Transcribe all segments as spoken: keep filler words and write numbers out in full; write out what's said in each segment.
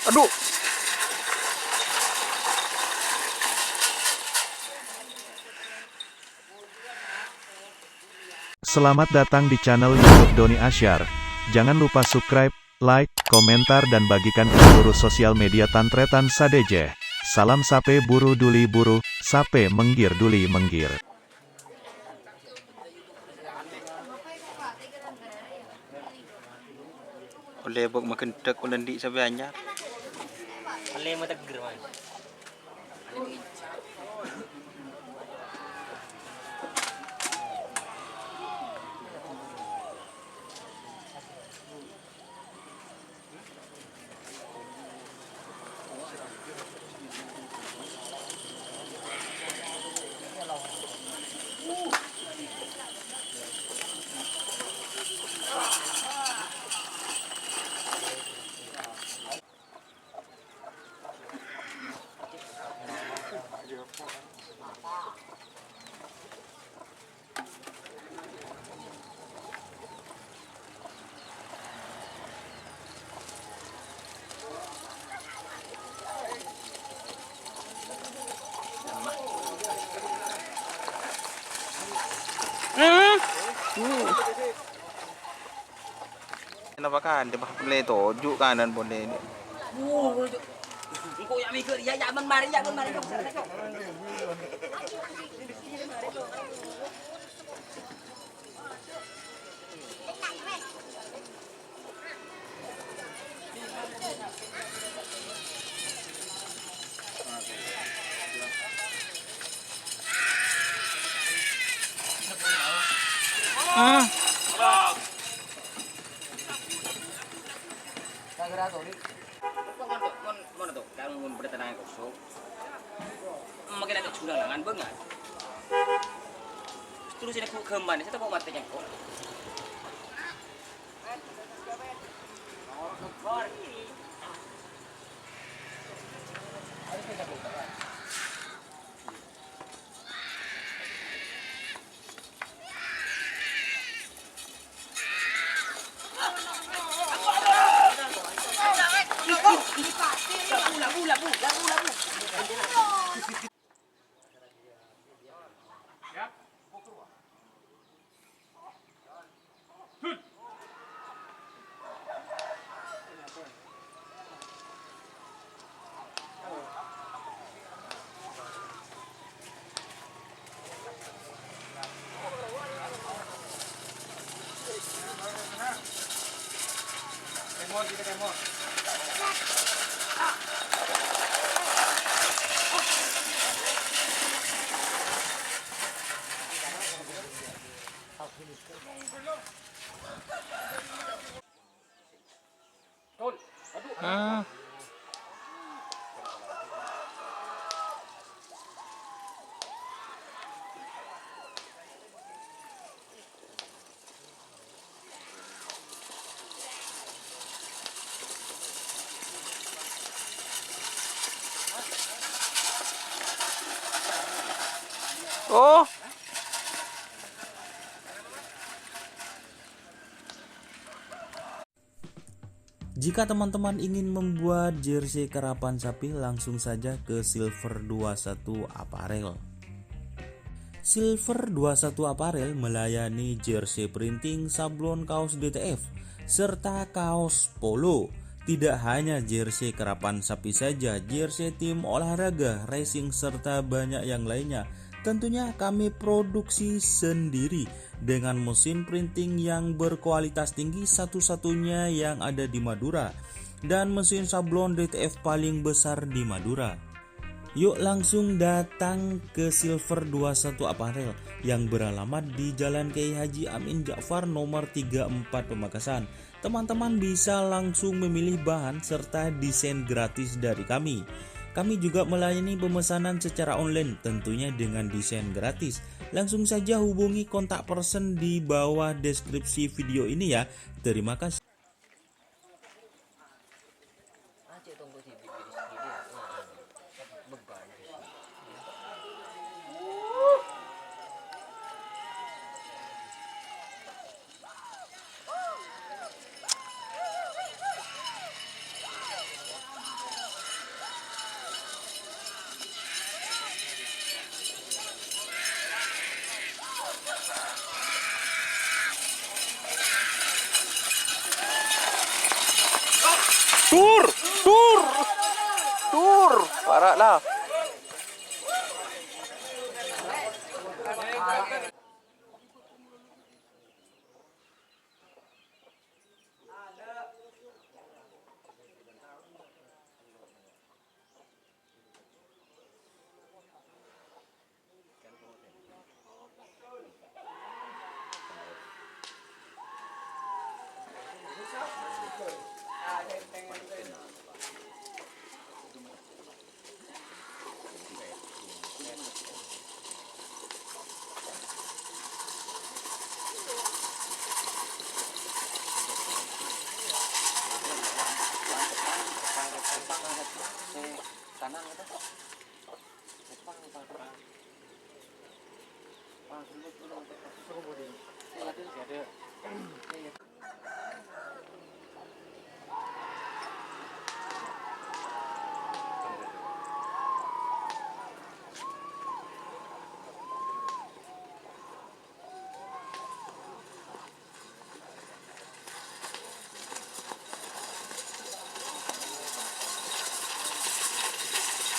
Aduh. Selamat datang di channel YouTube Doni Asyar. Jangan lupa subscribe, like, komentar, dan bagikan ke seluruh sosial media Tan Tretan sadhâjâ. Salam sapè buru duli buru, sapè mèngghir duli mèngghir. Ollè bâk maghândhâk, ollè andi' sapè anyar. Ollè mategger, Mas. Napa kan, dâpa' polè toju' kanan polè. Engko' ya' mèghâr, ya, ya, men marè, ya, men marè. Ah. Mon, mon, mon, to, kan mon bertenang kosong. Makin ada julalangan banget. Terus ini kok geman, saya tak mau mati kan kok. Oh. Jika teman-teman ingin membuat jersey karapan sapi, langsung saja ke Silver dua satu Apparel. Silver dua satu Apparel melayani jersey printing, sablon kaos D T F, serta kaos polo. Tidak hanya jersey karapan sapi saja, jersey tim olahraga, racing, serta banyak yang lainnya. Tentunya kami produksi sendiri dengan mesin printing yang berkualitas tinggi, satu-satunya yang ada di Madura, dan mesin sablon D T F paling besar di Madura. Yuk langsung datang ke Silver dua satu Apparel yang beralamat di Jalan Kiai Haji Amin Ja'far nomor tiga empat Pamekasan. Teman-teman bisa langsung memilih bahan serta desain gratis dari kami. Kami juga melayani pemesanan secara online, tentunya dengan desain gratis. Langsung saja hubungi kontak person di bawah deskripsi video ini ya. Terima kasih. Dur! Dur! Dur! Para' la.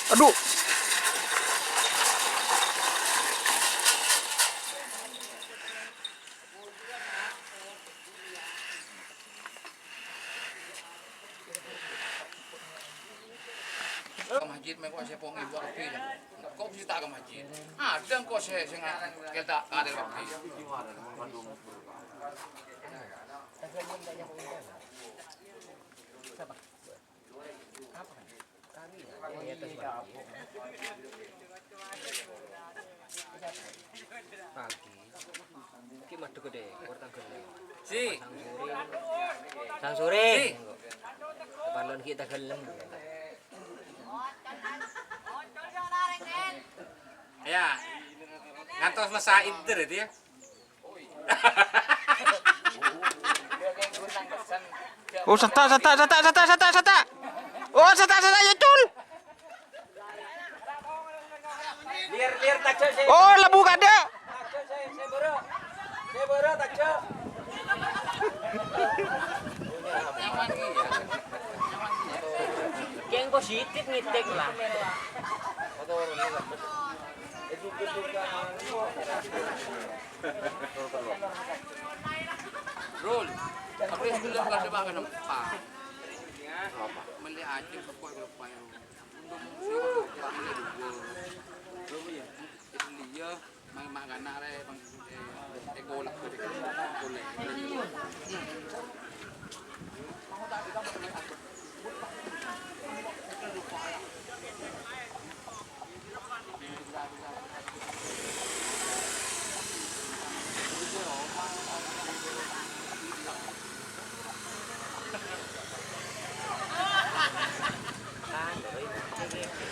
Adu. Ka masjid mengko sè pong ibu kabbhi. Kok bisa ta' ka masjid? Ada engko' sè, sè nga-, kèta' ngadil kabbhi. Pagi. Iki madhep gedhe, ora tanggal. Si. Sang sore. Sang sore. Si. Kapan lon kita gelem. Ya. Ngantos masa itu ya. Oh, sata', sata', sata'. Oh, sata', sata', ya, Cul. Oh, lebu kada. Keng positif ngitik lah. Rul, tapi sebelum kada makan empat. Meli aja kok lupa ya. Iya, mak-, makana re, bang, eh, eh, kolak, kolak.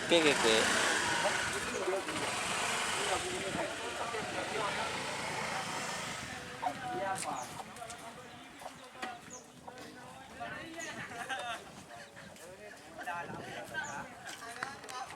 Oke, oke, oke.